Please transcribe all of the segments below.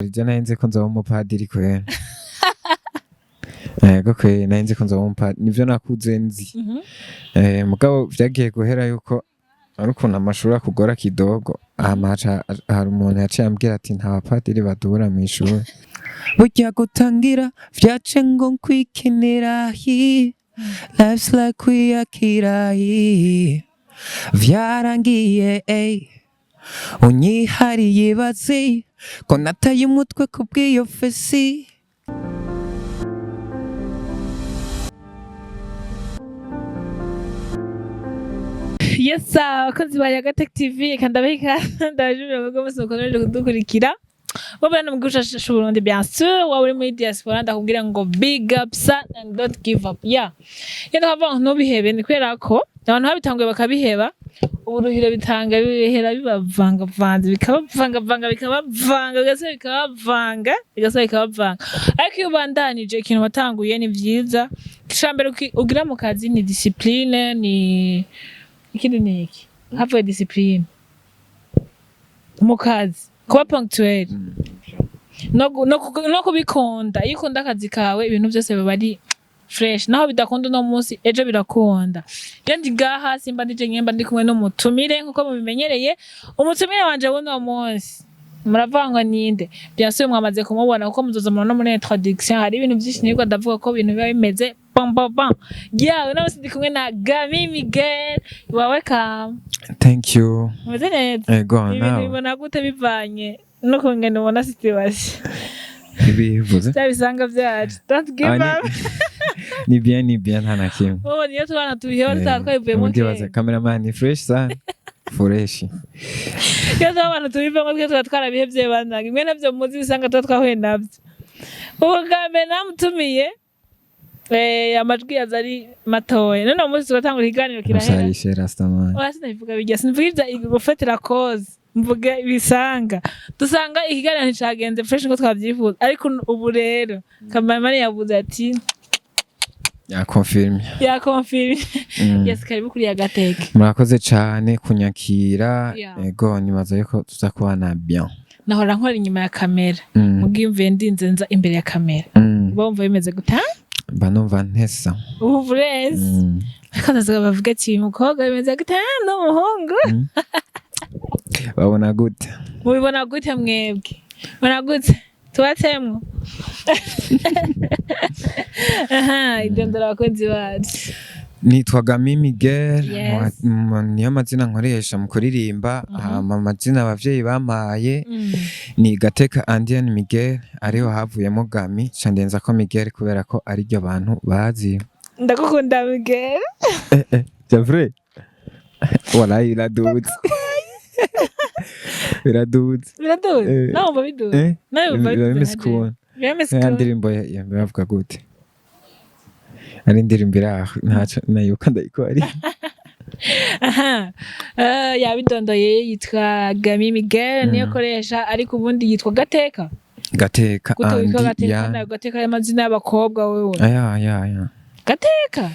Je nari nzi ko nzoba umupadiri kwera. Yego kweri, nari nzi ko nzoba umupadiri, nivyo nakuze nzi. Mugabo vyagiye guhera yuko ari ukuntu amashuri akugora kidogo, hama haca hari umuntu yaciye ambwira ati nta bapadiri badubura mw'ishuri. Burya gutangira vyace ngo nkwikinira hi, life's like kwiyakira hi, vyarangiye ey, unyihariye bazi ko nataye umutwe kubw'iyo fesi. Yes, abakozi ba Yagatech TV, reka ndabaha ndabajurira mwebwe mwese mukomeje kudukurikira. Wowe no mu gihugu cacu c'Uburundi, bien sûr, waba uri muri diaspora, ndakubwira ngo big up son and don't give up. Yeah. Iyo ndakuvuga ngo ntubihebe ni kubera ko abantu babitanguye bakabiheba, uburuhiro bitanga bihera bibavangavanze, bikabavangavanga, bikabavanga, bigasubira bikabavanga, bigasubira bikabavanga. Ariko iyo ubandanije ikintu watanguye ni vyiza. Icambere ugira mu kazi ni discipline, ni ikindi ni iki havuye discipline mu kazi, kuba ponctuel no kubikunda. Iyo ukunda akazi kawe, ibintu byose biba ari fresh. Naho bidakunda uno munsi, ejo birakunda. Iyo ndi ngaha simba ndije nyemba, ndi kumwe n'umutumire nkuko mubimenyereye. Umutumire wanje w'uno munsi muravuga ngo ninde? Bien sûr mwamaze kumubona kuko muzoza murabona muri introduction. Hari ibintu byinshi nirwa ndavuga ko ibintu biba bimeze bam bam bam. Yeah, uno munsi ndi kumwe na Gami Miguel. You are welcome. Thank you. Umeze neza? Ego. Ibintu Nawe bibona gute bivanye n'ukungene ubona situation? Ibivuze. Bya bisanga byacu, don't give Ah, up. Ni bien, ni bien, nta na kimwe. Wowe niyo tubana tubiheba tutaba twabivuyemo. Ndibaza Kera cameraman ni fresh sana, fresh. Iyo tuba abantu tubivamo twe tuba twarabihevye banaga imwe navyo muzi bisanga tuba twahuye navyo. Ubu bwa mbere namutumiye, amajwi yaza ari matoya. None uwo munsi turatangura ikiganiro kirahera. Musarishe rastaman. Oya, sinabivuga bijya, sinavuga ibya gufatira koze, mvuga ibisanga dusanga ikiganiro nticagenze fresh nko twavyifuza. Ariko ubu rero cameraman yavuze ati Yakonfirmye. Yakonfirmye. Yes, karibu kuri Yagateke. Murakoze cane kunyakira. Ego, nibaza yuko tuza kubana bien. Nahora nkora inyuma ya kamera, mubwiyumviye ndinze nza imbere ya kamera. Uba wumva bimeze gute? Mba numva ntesa. Ubu burezi. Ariko ndaziga bavuga ati uyu mukobwa bimeze gute n'umuhungu? Babona gute? Mubibona gute mwebwe? Mubona gute tubatsemwo? Aha idondora abakunzi bacu. Nitwa Gami Miguel. Yes. Niyo mazina nkoresha mu kuririmba. Hama amazina abavyeyi bampaye ni Gateka Andian Miguel, ariho havuyemo Gami, ca ndenza ko Miguel kubera ko ariryo bantu bazi. Ndagukunda Miguel. C'est vrai, walahi iraduze, biraduze. Biraduze. Eh. Nawe wumva biduze? Eh? Nawe wumva biduze? Biba bimeze Nka jewe. ukuntu Biba bimeze ya ukuntu. ndirimbo ya bavuga gute? Ari indirimbo iri aho, ntaco nayibuka ndayikora. Aha. Yabidondoye, yitwa Gami Miguel, niyo akoresha, ariko ubundi yitwa Gateka. Gateka. Gute witwa Andi Gateka? ya. Nawe Gateka y'amazina y'abakobwa wewe? Aya aya aya. Gateka.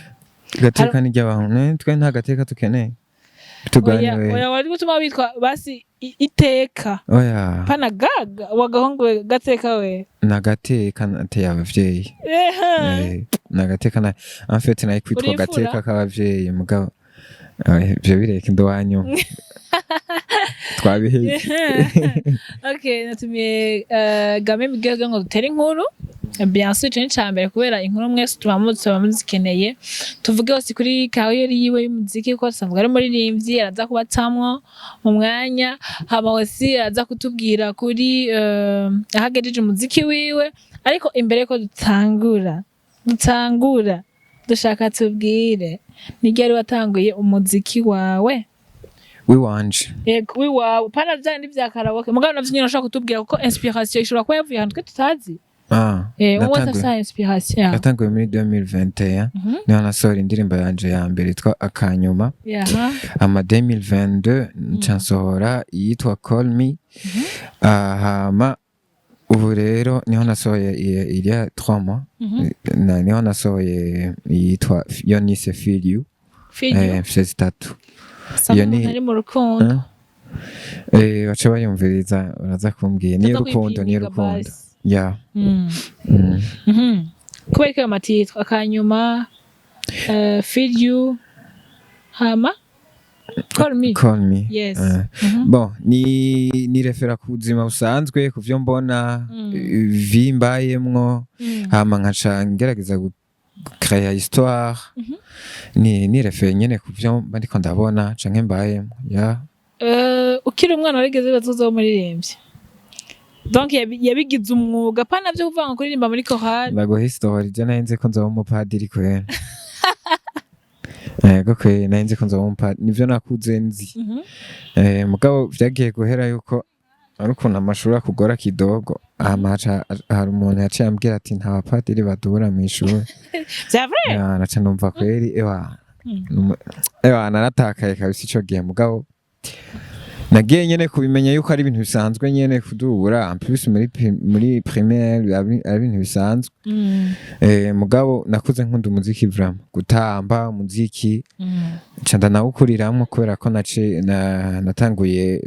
Gateka ni ry'abantu. Twe nta gateka tukeneye. Oya. Tuganire. Oya, wari gutuma witwa basi iteka. Oya. Pana gaga wagahungu we Gateka we. Nagateka nateye abavyeyi. Nagateka na en fait nayo kwitwa Uri imfura? Gateka k'abavyeyi, mugabo ivyo bireka ndo twabiheze. Okay, natumiye Game Miguel kugira ngo dutere inkuru. Bien sûr, ico ni ica mbere kubera inkuru mwese tuba muzikeneye. Tuvuge hose kuri carrière yiwe y'umuziki kuko asanzwe ari umuririmbyi, araza kubatamwo mu mwanya. Hama hose araza kutubwira kuri aho agejeje umuziki wiwe. Ariko imbere ko dutangura, dushaka tubwire ni ryari watanguye umuziki wawe? Wiwanje? Yego, wiwawe, pana vya bindi vya karaoke. Mugabo navyo nyene urashobora kutubwira kuko inspiration ishobora kuba yavuye ahantu twe tutazi. Ah, Umwe wese afise inspiration. Natanguye muri 2021, niho nasohora indirimbo yanje ya mbere yitwa Akanyuma. Ama 2022 nca nsohora iyitwa Call Me. Hama ubu rero niho nasohoye il y a 3 mois, niho nasohoye iyitwa yo nise Feel You. Feel You. Mfise zitatu. Sa Iyo nk'umuntu ari mu rukundo. Eh? Bace bayumviriza, baraza kumbwira. Niyo Tuza rukundo, niyo kuyipininga rukundo. basi. Ya. Kubera ko ayo ma titres akanyuma, Feel You, hama Call Me. Call Me. Yes. Bon, ni référer ku buzima busanzwe, ku vyo mbona, vie mbayemwo, hama nkaca ngerageza créer histoire. Ni référer nyene ku vyo mba ndiko ndabona canke mbayemwo, ya. Ukiri umwana warigeze wibaza uzoba umuririmbyi? Donc yabigize umwuga, pana vyo kuvuga ngo kuririmba muri chorale. Ndaguha histoire: je nari nzi ko nzoba umupadiri kwera. Yego kweri, nari nzi ko nzoba umupadiri, nivyo nakuze nzi. Mugabo vyagiye guhera yuko ari ukuntu amashuri akugora kidogo, hama hari umuntu yaciye ambwira ati nta bapadiri badubura mw'ishuri. Vya vrai? Ya, naca numva kweri, ewa, ewa, naratakaye kabisa ico gihe. Mugabo nagiye nyene kubimenya yuko ari ibintu bisanzwe nyene kudubura, en plus muri primaire ari ibintu bisanzwe. Mugabo nakuze nkunda umuziki vraiment, gutamba umuziki, nca ndanawukuriramwo kubera ko nace na, natanguye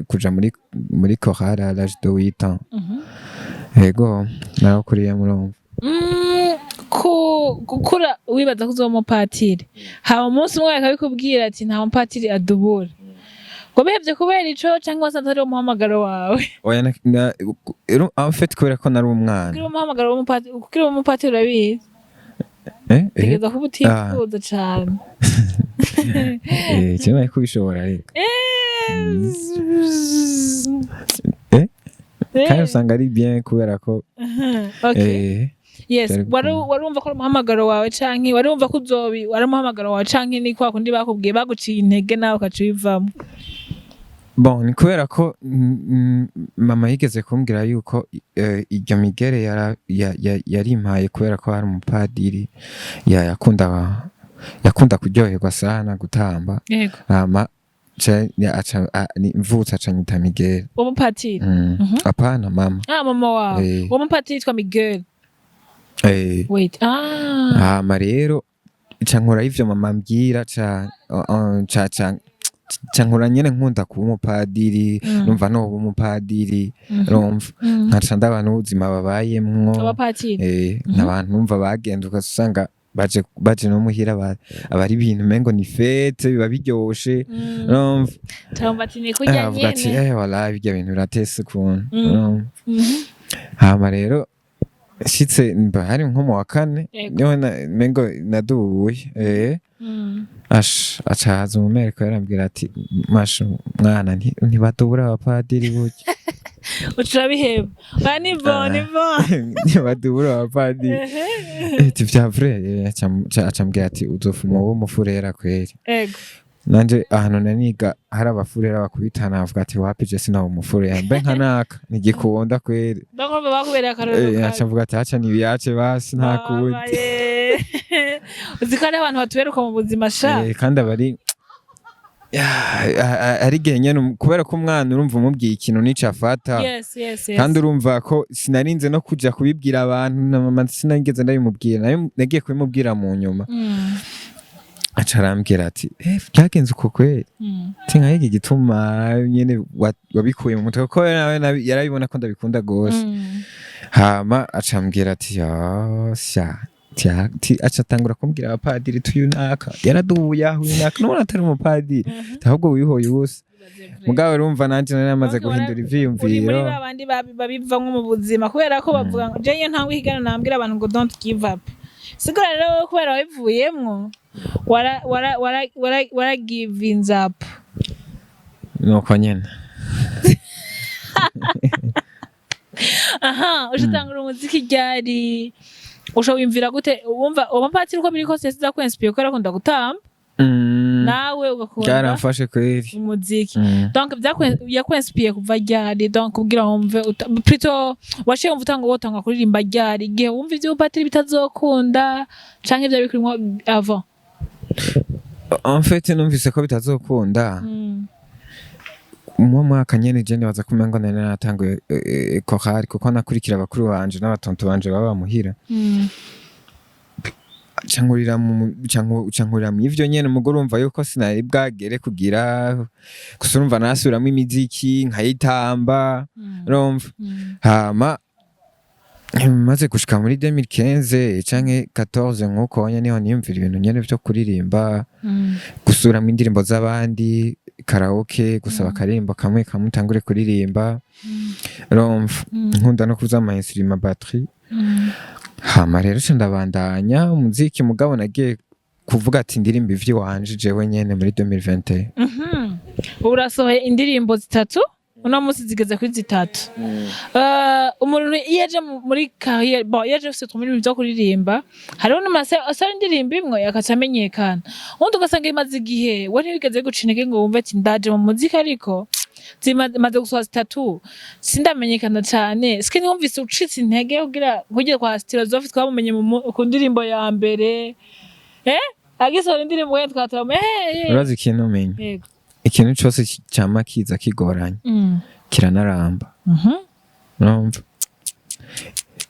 kuja muri chorale à l'âge de 8 ans. Yego, narawukuriyemwo, urumva. Ku gukura wibaza ko uzoba umupatiri, haba umunsi umwe akabikubwira ati nta mupatiri adubura, ngo bihevye kubera ico, canke wasanze ari umuhamagaro wawe? Oya, en fait kubera ko nari umwana. Kugira umuhamagaro w'umupatiri, kugira umupatiri, urabizi, Eh. tegereza kuba utifuza cane. Je nari kubishobora ariko. Kandi usanga ari bien kubera ko Okay. Yes. Byari gukunda. Warumva ko ari umuhamagaro wawe, canke warumva ko uzobi wari umuhamagaro wawe, canke ni kwa kundi bakubwiye baguciye intege nawe ukaca ubivamo? Bon, ni kubera ko mama yigeze kumbwira yuko iryo migere yarimpaye kubera ko hari umupadiri yakunda kuryoherwa sana gutamba. Hama mvutse aca anyita Miguel. Uwo mupatiri? Mm. Apana, mama. Ah, mama wawe. Eh. Uwo mupatiri yitwa Miguel? Eh. Wait, ah. Hama rero ca nkora ivyo mama ambwira, ca nkora nyene nkunda kuba umupadiri. Numva noba umupadiri, urumva, nkaca ndaba n'ubuzima babayemwo. Abapatiri. N'abantu numva bagenda ugasanga baje no muhira, aba ari ibintu umengo ni fête, biba biryoshe, urumva. Turumva ati ni kurya Avuga ati nyene. Wala birya bintu biratese ukuntu, urumva. Hama rero nshitse mba hari nko mu wa kane, niho mengo nadubuye. Ash, aca haza umumereko, yarambwira ati masha mwana, ntibadubura abapadiri burya. Uca urabiheba, oya, ni bon, ni bon. Ntibadubura abapadiri. Ati vya vrai? Aca ambwira ati uzofuma uba umufurera kweri. Nanje ahantu naniga hari abafurera bakubitana, avuga ati wapi, je sinaba umufurera, mbe nka naka ntigikunda kweri. Donc urumva bakubereye akarorero Aca kabi. avuga ati haca nibiyace basi, nta kundi. Babaye. Uzi ko hariho abantu batuberuka mu buzima sha. Kandi aba ari ya, ari igihe nyene kubera ko umwana urumva umubwiye ikintu nico afata. yes. Kandi urumva ko sinarinze no kuja kubibwira abantu, na mama sinigeze ndabimubwira, nayo nagiye kubimubwira mu nyuma. Aca arambwira ati byagenze uko kweri. Ati nka iki gituma nyene wabikuye mu mutwe, kuko nawe yarabibona ko ndabikunda gose. Hama aca ambwira ati ya sha aca atangura kumbwira abapadiri tuyu naka yaraduye, aho uyu naka nubona atari umupadiri, ahubwo wihoye ubusa. Mugabo urumva nanje nari namaze guhindura Uri muri ivyiyumviro. ba bandi babivamwo mu buzima kubera ko bavuga ngo je iyo ntangwa ikiganiro nambwira abantu ngo don't give up. Sigura rero wowe kubera wabivuyemwo, wara wara wara wara wara giving up. Nuko nyene. Aha uca utangura umuziki ryari? Uca wiyumvira gute? Wumva uwo mupatiri uko biri kose yasize akwinspire kubera akunda gutamba, nawe ugakunda Byaramfashe kweri. umuziki. Donc yakwinspire kuva ryari? Donc kugira wumve plutôt waciye wumva utanga wotanga kuririmba ryari? Igihe wumva ivy'ubupatiri bitazokunda, canke ivyo bikurimwo avant? En fait numvise ko bitazokunda mu mwaka nyene. Je nibaza ko umengo nari naratanguye chorale, kuko nakurikira bakuru banje n'abatonto banje baba muhira. Ca nkurira mu ivyo nyene. Umugore, urumva yuko sinari bwagere kugira gusa, urumva nasubiramwo imiziki nkayitamba, urumva. Hama maze gushika muri 2015 canke 14 nkuko wanya, niho niyumvira ibintu nyene vyo kuririmba, gusubiramwo indirimbo z'abandi, karaoke, gusaba akaririmbo kamwe kamwe utangure kuririmba, urumva. Nkunda no kuvuza ama instrument, batterie. Hama rero ca ndabandanya umuziki, mugabo nagiye kuvuga ati ndirimba ivy'iwanje jewe nyene muri 2021. Ubu urasohoye indirimbo zitatu, uno munsi zigeze kuri zitatu. Umuntu iyo aje muri carrière, bon, iyo aje afise ibintu vyo kuririmba, hariho n'umase asara indirimbo imwe akaca amenyekana, ubundi ugasanga imaze igihe. We ntiwigeze guca intege ngo wumve ati ndaje mu muziki ariko zimaze gusohora zitatu sindamenyekana cane, sike ntiwumvise ucitse intege kugira kugira kwa Stilozof twamumenye ku ndirimbo ya mbere, agisohora indirimbo we twaturamu Urazi ikintu umenya? Yego. Ikintu cose cama kiza kigoranye kiranaramba. Urumva,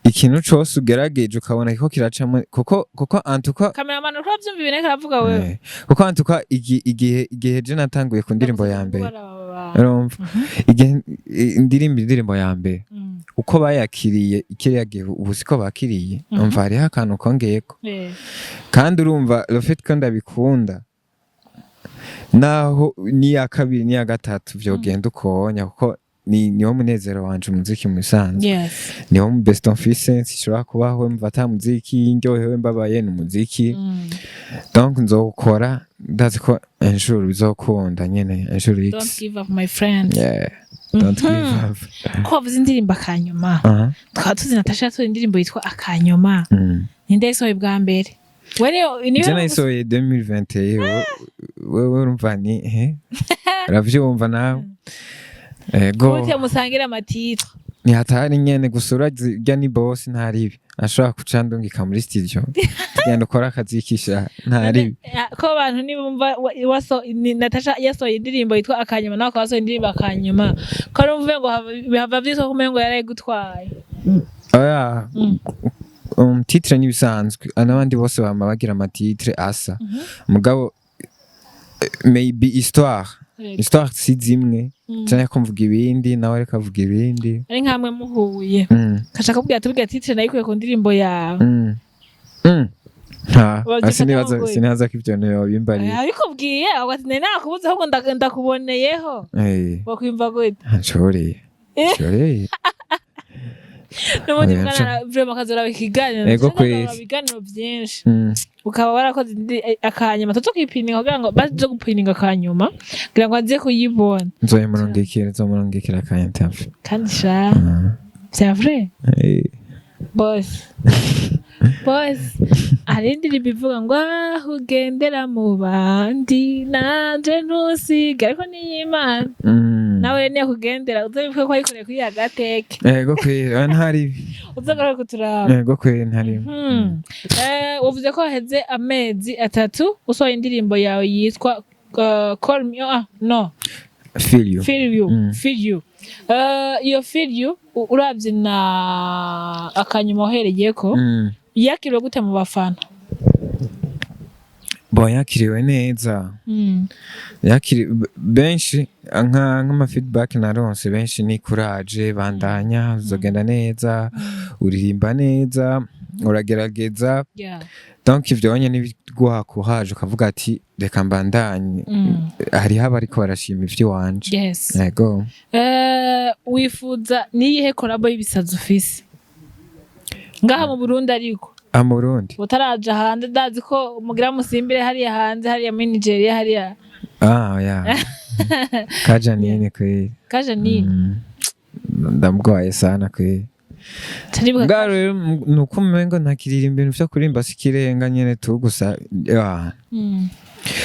ikintu cose ugerageje ukabona ko kiracamo, kuko antuka Cameraman, uriko uravyumva ibintu ariko aravuga wewe? Kuko antuka igihe je natanguye ku ndirimbo ya mbere, urumva, igihe ndirimba indirimbo ya mbere, uko bayakiriye kiriya gihe, ubu siko bakiriye. Umva, hariho akantu kongeyeko. Kandi urumva, le fait ko ndabikunda, naho n'iya kabiri n'iya gatatu vyogenda ukonya, kuko ni niwo munezero wanje umuziki mu bisanzwe. Niwo mu best mfise. Sinshobora kubaho mva ata muziki. Ndyohewe, mbabaye, ni umuziki. Donc nzowukora, ndazi ko un jour bizokunda nyene, un jour Don't X. give up, my friend. Yeah, don't give up. Ko wavuze indirimbo Akanyuma, tukaba tuzi Natasha yasohoye indirimbo yitwa Akanyuma. Ninde yayisohoye bwa mbere? We niyo niyo? Je nayisohoye 2021. Wewe urumva ni he, uravyumva nawe, ego. Gute musangira ama titres? Ni hatari nyene, gusa urazi urya ni boss, ntaribi ashobora kuca ndungika muri studio, tugenda ukora akazi kisha, ntaribi. Ko abantu nibumva Natasha yasohoye indirimbo yitwa Akanyuma, nawe akaba yasohoye indirimbo Akanyuma, ko numva ngo bihava vyitwa ko umengo yarayigutwaye. Oya. Titre n'ibisanzwe, n'abandi bose bama bagira ama titres asa, mugabo maybe histoire histoire si zimwe, canke ko mvuga ibindi nawe ariko avuga ibindi. Ari nkamwe muhuye, kashaka kubwira, tubwira titre nayikuye ku ndirimbo yawe. Ha, Wabyifata sinibaza nk'ukuri. Sinibaza ko ivyo ntiyobimbariye. Abikubwiye avuga ati nari nakubuze, ahubwo ndakuboneyeho. Wakwimva gute? Nshoreye. Nshoreye. N'ubundi Oya, mwana vraiment akazoraba ikiganiro. Ego Nzoraba kweri. ibiganiro vyinshi. Ukaba warakoze Akanyuma, tuzo kwipininga kugira ngo baze gupininga Akanyuma kugira ngo aze kuyibona. Nzomurungikira ka interview. Kandi sha, c'est vrai. Boss, boss, hari indirimbo ivuga ngo aho ugendera mu bandi nanje ntusige, ariko niy'Imana. Nawe rero niyakugendera uzobivuge ko wayikoreye kuri agateke. Ego kweri, oya, ntaribi. Uzagaruke kuturaba. Ego kweri, ntaribi. Wavuze ko haheze amezi 3 usohoye indirimbo yawe yitwa Call Me, ah, no. Feel You. Feel You. Feel You. Iyo Feel You, uravye na Akanyuma uhereyeko, yakiriwe gute mu bafana? Bon, yakiriwe neza. Yakiri benshi nk'ama feedback naronse benshi ni courage, bandanya, uzogenda neza, uririmba neza, uragerageza. Donc ivyo nyene nibiguha courage, ukavuga ati reka mbandanye. Hariho abariko barashima ivy'iwanje. Yego. Wifuza niyihe collabo y'ibisazi ufise ngaha mu Burundi ariko? Ah, mu Burundi. Utaraja hanze, ndazi ko mugira musimbire hariya hanze, hariya muri Nigeria hariya. Ah, ya kaja nini kweli. Kaja nini. Ndamugwaye sana kweli. Taribuka. Bwa rero nuko umengo ntakiririmba ibintu vyo kuririmba sikirenga nyene tu gusa ya.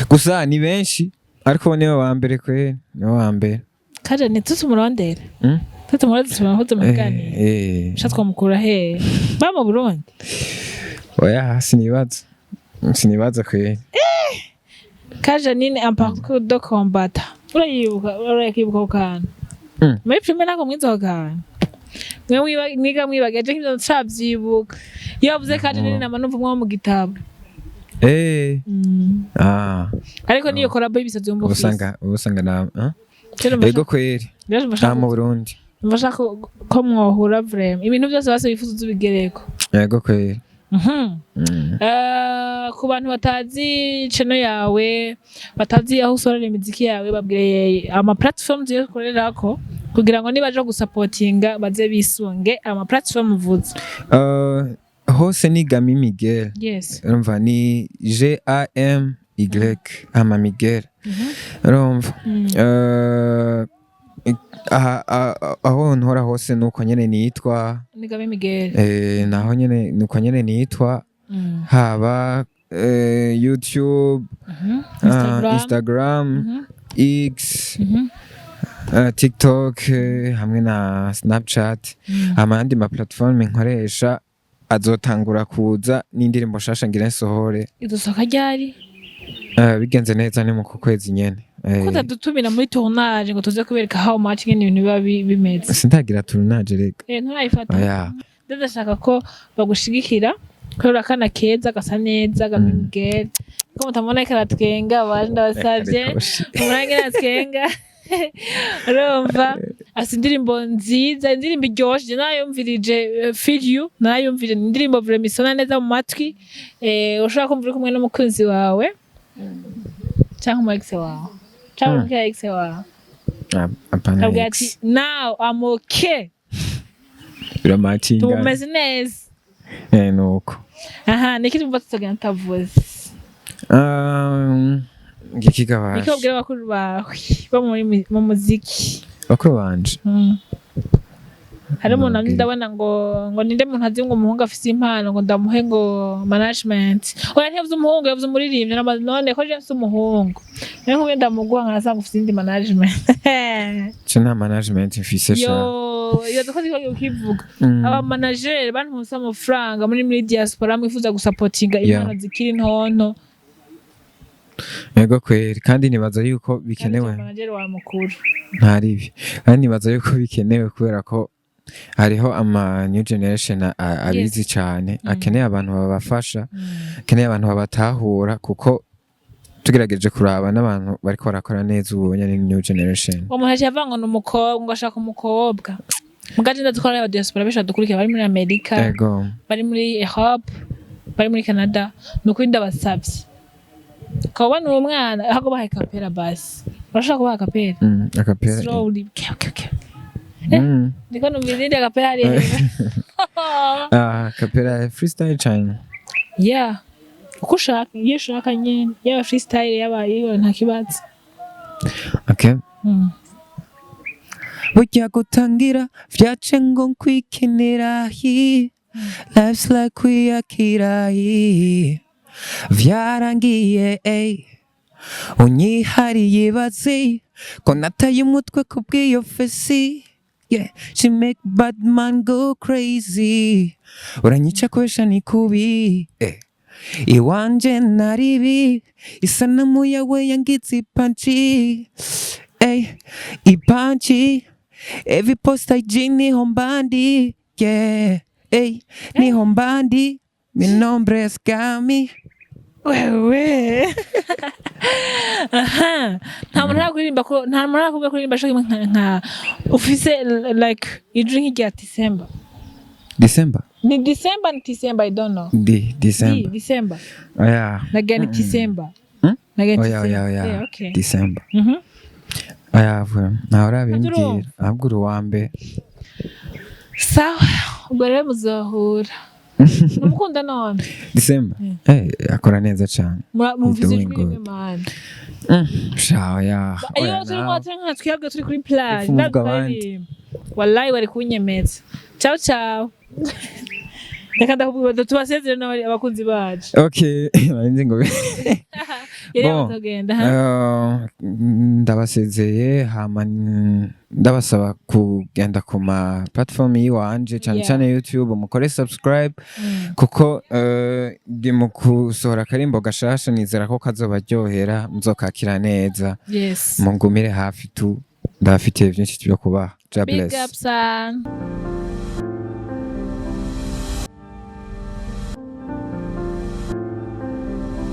Gusa ni benshi, ariko bo nibo ba mbere kweli, nibo ba mbere. Kaja ni tutumurondere. Tutumurondere tumuhuze mu biganiro. Sha, twamukura hehe ba mu Burundi? Oya, sinibaza kweli. Kaja nini, un parcours de combattant, urayibuka? Urayibuka ako kantu? Muri primaire ntabwo mwize ako kantu? Mwe mwiga mwibageje nk'ivyo ncavyibuka, iyo bavuze Kaja nini nama numva umwe wo mu gitabo. Ah. Ariko niyo collabo y'ibisazi wumva ufise? Ubusanga na, ah? Rero Ego kweri. Rero Ah, mu Burundi. Numva nshaka ko mwohura vraiment, ibintu byose bose wifuza uzubigereko. Ego kweri. Ku bantu batazi channel yawe, batazi aho usorera imiziki yawe, babwire ama platforms yo ukorerako kugira ngo nibaje gusapotinga baze bisunge ama platform uvuze. Hose ni Gamy Miguel. Urumva ni Gamy hama Miguel, urumva. Aho ntora hose nuko nyene nitwa. Ni Gamy Miguel. Naho nyene nuko nyene nitwa. Haba YouTube, Instagram. Instagram, X, TikTok, hamwe na Snapchat. Amandi ma platform nkoresha azotangura kuza n'indirimbo shasha ngira nsohore. Idusohoka ryari? Bigenze neza ni mu ku kwezi nyene. Ko utadutumira muri tournage ngo tuze kubereka how much nyene ibintu biba bimeze? Sindagira tournage rega. Nturayifata? Oya. Ndashaka ko bagushigikira kubera akana keza gasa neza, Gamy Miguel, ko mutamubona ariko aratwenga, baje ndabasavye umurange aratwenga. Urumva afite indirimbo nziza, indirimbo iryoshe. Je narayumvirije, Feel You narayumvirije, ni indirimbo vraiment isona neza mu matwi. Ushobora kumva uri kumwe n'umukunzi wawe canke umu ex wawe canke umukira ex wawe. Ah, apana. Akabwira Ex. ati: "Now I'm okay." Biramacinga. Tumeze neza. Nuko. Aha niki tumva tutagenda tutavuze? Ngiki Niki gabasha. babwira abakuru bawe bo muri mu muziki? Bakuru banje. Hari umuntu Nabwira. ndabona ngo ninde muntu azi ngo umuhungu afise impano ngo ndamuhe ngo management. Oya, ntiyavuze umuhungu, yavuze umuririmbyi. None ko je mfise umuhungu, niyo nkumwe ndamuguha nkasanga ufise indi management. Ce nta management mfise sha. Yo, iyo dukoze ko ukivuga. Aba manager, bantu mufise amafaranga muri diaspora mwifuza gusapotinga impano zikiri ntonto. Yego kweri, kandi nibaza yuko bikenewe. Kandi manager wa mukuru. Ntaribi, kandi nibaza yuko bikenewe kubera ko hariho ama new generation abizi cane, akeneye abantu babafasha, akeneye abantu babatahura, kuko tugerageje kuraba n'abantu bariko barakora neza ubu nyene ni new generation. Uwo muntu aciye avuga ngo ni umukobwa, ngo ashaka umukobwa. Mugaje ndazi ko hari aba diaspora benshi badukurikira bari muri Amerika, bari muri Europe, bari muri Canada. Ni ukuri ndabasavye, ukaba uwo mwana ahubwo bahaye kapera basi. Urashobora kubaha kapera? Akapera. Slowly, okay. Ndiko numva izindi akapera hariya. Ah, kapera freestyle cane? Yeah, uko ushaka, iyo ushaka nyene, yaba freestyle, yaba iyo, nta kibazo. Okay. Burya gutangira vyace ngo nkwikinira hi. Life's like kwiyakira hi. Vyarangiye ey. Unyihariye bazi ko nataye umutwe kubw'iyo fesi. Yeah, she make bad man go crazy. Uranyica kwesha ni kubi. Iwanje naribi isanamu yawe yangize ipanci. Ey, ipanci. Every post IG niho mbandi. Yeah, ey, niho mbandi. Mi nombre es Gamy. Wewe, aha nta muntu arakuririmba ko, nta muntu arakubwira kuririmba cyo kimwe nka ufise like ijwi nk'irya December? December. Ni December, ni December, I don't know. Di December. December. Oya. Nagira ni December. Hmm? Nagira ni Oya, oya, December. oya. Yeah, okay. December. Oya, vuba ntawe urabimbwira, ahubwo uri uwa mbere. Sawa, ubwo rero muzohura. Numukunda none? December. Eh, akora neza cyane. Mumvise Doing ijwi rimwe good. mani. Sha, oya. Iyo Oya, turi nawe. turi nka twebwe turi kuri plage. Ifu muvuga abandi. Ndakaririmba. Wallahi wari kunyemeza. Ciao ciao. Reka ndakubwira tubasezere n'abari abakunzi bacu. Okay, nari nzi ngo Yari Bon. batogenda. Ndabasezeye hama ndabasaba kugenda ku ma platform yiwanje cyane cyane YouTube, mukore subscribe kuko ndi mu gusohora akarimbo gashasha, nizera ko kazobaryohera, muzokakira neza. Mungumire hafi tu, ndabafitiye byinshi byo kubaha. God Big bless. up son.